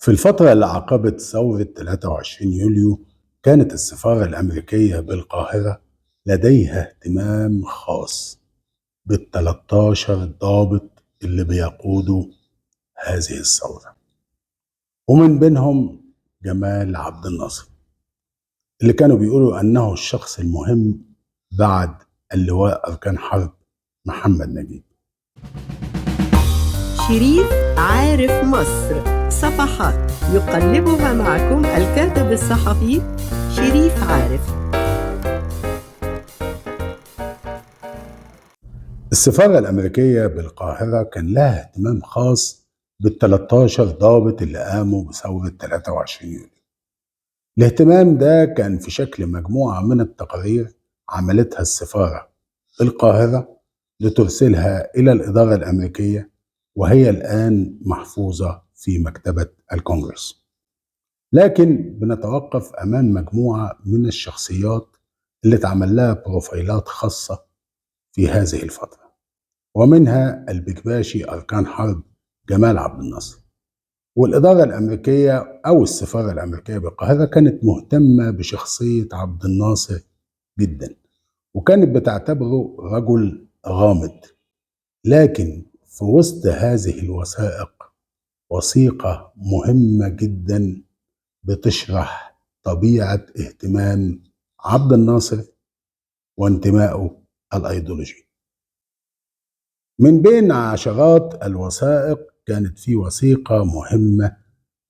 في الفترة اللي عقبت ثورة 23 يوليو كانت السفارة الأمريكية بالقاهرة لديها اهتمام خاص بال13 ضابط اللي بيقودوا هذه الثورة، ومن بينهم جمال عبد الناصر اللي كانوا بيقولوا أنه الشخص المهم بعد اللواء أركان حرب محمد نجيب. شريف عارف مصر، صفحات يقلبها معكم الكاتب الصحفي شريف عارف. السفارة الأمريكية بالقاهرة كان لها اهتمام خاص بال13 ضابط اللي قاموا بثورة 23 يوليو. الاهتمام ده كان في شكل مجموعة من التقارير عملتها السفارة بالقاهرة لترسلها إلى الإدارة الأمريكية، وهي الآن محفوظة في مكتبة الكونغرس. لكن بنتوقف أمام مجموعة من الشخصيات اللي اتعمل لها بروفايلات خاصة في هذه الفترة، ومنها البكباشي أركان حرب جمال عبد الناصر. والإدارة الأمريكية أو السفارة الأمريكية بالقاهرة كانت مهتمة بشخصية عبد الناصر جدا، وكانت بتعتبره رجل غامض. لكن في وسط هذه الوثائق وثيقة مهمة جدا بتشرح طبيعة اهتمام عبد الناصر وانتمائه الأيديولوجي. من بين عشرات الوثائق كانت في وثيقة مهمة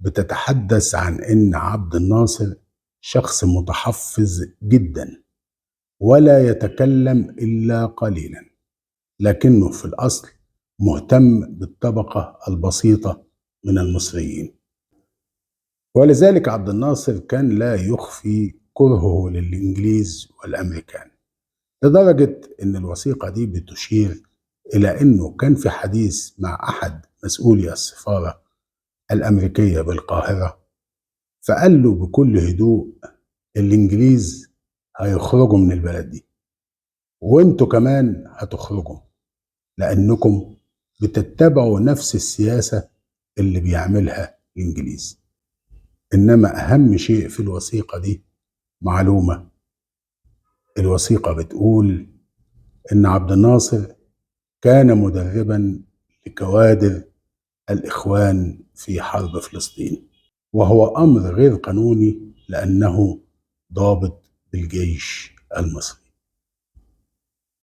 بتتحدث عن إن عبد الناصر شخص متحفظ جدا ولا يتكلم إلا قليلا، لكنه في الأصل مهتم بالطبقة البسيطة من المصريين. ولذلك عبد الناصر كان لا يخفي كرهه للإنجليز والأمريكان، لدرجة إن الوثيقة دي بتشير إلى إنه كان في حديث مع أحد مسؤولي السفارة الأمريكية بالقاهرة، فقال له بكل هدوء: الإنجليز هيخرجوا من البلد دي، وانتوا كمان هتخرجوا، لأنكم بتتبعوا نفس السياسة اللي بيعملها الإنجليز. إنما أهم شيء في الوثيقة دي معلومة، الوثيقة بتقول إن عبد الناصر كان مدربا لكوادر الإخوان في حرب فلسطين، وهو أمر غير قانوني لأنه ضابط بالجيش المصري.